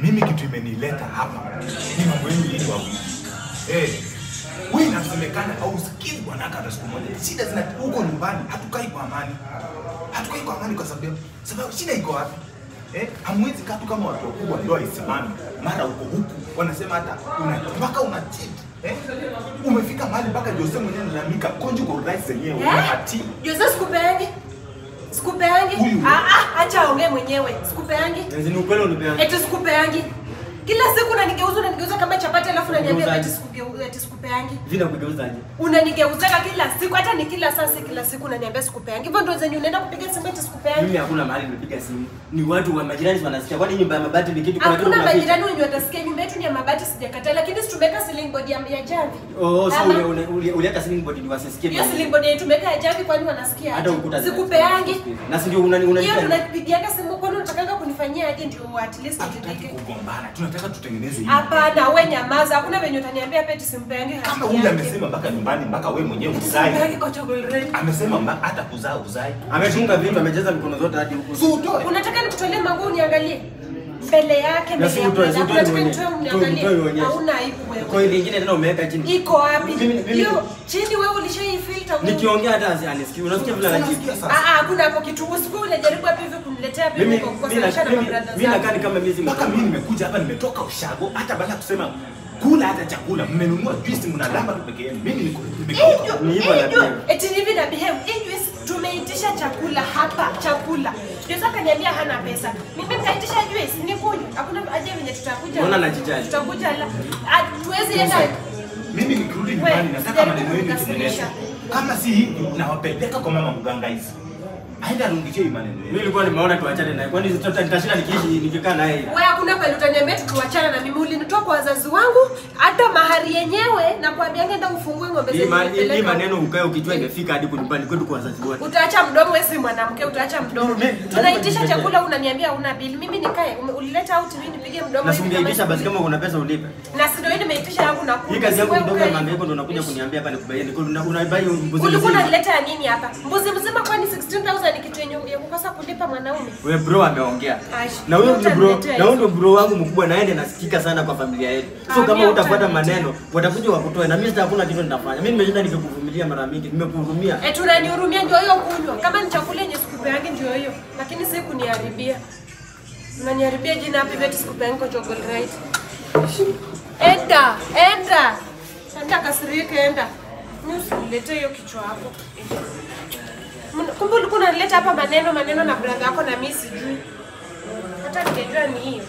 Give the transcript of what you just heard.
Mimi kitu imenileta hapa ni mambo yenu yenu wawili. Wewe inasemekana hausikizi bwana hata siku moja. Shida zina huko nyumbani, hatukai kwa amani. Hatukai kwa amani kwa sababu shida iko wapi? Hamwezi kaa tu kama watu wakubwa ndoa isimame. Mara uko huku wanasema hata mpaka una cheat. Umefika mahali mpaka Jose mwenyewe analalamika conjugal rights zenyewe unahati. Jose sikupeangi. Sikupeangi. Acha aongee mwenyewe. Sikupeangi. Ni ukweli unipeangi. Eti sikupeangi. Kila siku unanigeuza kama chapati alafu unaniambia eti sikugeuza, eti sikupeangi. Vina kugeuzaje? Unanigeuza kila siku, hata ni kila saa, si kila siku unaniambia sikupeangi. Hivyo ndio zenye unaenda kupiga simu eti sikupeangi. Mimi hakuna mahali nimepiga simu. Ni watu wa majirani wanasikia. Kwani nyumba ya mabati ni kitu kuna kitu? Hakuna majirani wenye watasikia, nyumba yetu ni ya mabati sijakataa, lakini si tumeweka ceiling board ya jamvi. Oh, so uliweka ceiling board ni wasisikie. Hiyo ceiling board yetu tumeweka ya jamvi kwani wanasikia? Hata ukuta. Sikupeangi. Na si ndio unani hiyo tunapigianga simu kwani unatakanga kunifanyia aje ndio at least nitendeke. Kugombana. Tunataka tutengeneze hivi. Hapana, wewe nyamaza. Hakuna venye utaniambia hapa eti simpeangi haki. Kama huyu amesema mpaka nyumbani mpaka wewe mwenyewe uzai. Amesema hata kuzaa uzai. Amefunga vitu, amecheza mikono zote hadi huko. Si utoe. Unataka nikutolee manguo uniangalie? Mbele yake mbele yake. Unataka nitoe uniangalie? Hauna aibu wewe. Kwa hiyo nyingine tena umeweka chini. Iko wapi? Hiyo chini wewe ulishaifilter. Nikiongea hata anisikii. Unasikia vile anajibu. Hakuna hapo kitu. Usiku unajaribu hapo hivi kuniletea vipi kwa kukosana na brother zangu. Mimi nakaa kama mimi mpaka mimi nimekuja hapa nimetoka ushago hata baada kusema kula hata chakula mmenunua juice mnalamba tu peke yenu. Mimi niko ni hivyo na behave. Eti hivi na behave. Hii juice tumeitisha chakula hapa, chakula. Jose akaniambia hana pesa. Mimi nikaitisha juice nikunywe. Hakuna aje venye tutakuja. Mbona anajijali? Tutakuja la. Tuwezi enda. Mimi nikirudi nyumbani nataka maneno yenu itengenezwe. Kama si hivi nawapeleka kwa mama mganga hizi. Aenda arudishie maneno yenu. Mimi nilikuwa nimeona tuachane naye. Kwani nitashinda nikiishi nikikaa naye? Wewe hakuna pale utaniambia tukiachana na mimi ulinitoa kwa wazazi wangu hata mahari yenyewe na kuambia nenda ufungue ng'ombe zetu. Hii maneno ukae ukijua imefika hadi nyumbani kwetu kwa wazazi wote. Utaacha mdomo wewe si mwanamke, utaacha mdomo. Tunaitisha chakula unaniambia una bili. Mimi nikae ulileta out mimi nipige mdomo. Na singeitisha basi kama una pesa ulipe. Na si ndio nimeitisha yangu na kula. Hii kazi yangu kidogo ya mahangaiko ndio unakuja kuniambia hapa nikubaie. Unaibai mbuzi. Ulikuwa unaleta nini hapa? Mbuzi mzima kwani 16,000 ni kitu yenye ya kukosa kulipa mwanaume. Wewe bro ameongea. Na huyo ndio bro, na huyo ndio bro wangu mkubwa na yeye nasikika sana kwa familia yetu. So kama utafuata maneno, watakuja wakutoe na mimi sita hakuna kitu nitafanya. Mimi nimeshinda nikikuvumilia mara mingi, nimekuhurumia. Unanihurumia ndio hiyo kunywa. Kama ni chakula yenye sikupeangi ndio hiyo. Lakini si kuniharibia. Unaniharibia jina hapi vet sikupeangi kwa Jogol Right. Enda, enda. Enda kasirike enda. Mimi usilete hiyo kichwa hapo. Kumbe ulikuwa unaleta hapa maneno na brother yako na mimi sijui. Hata ningejua ni hiyo.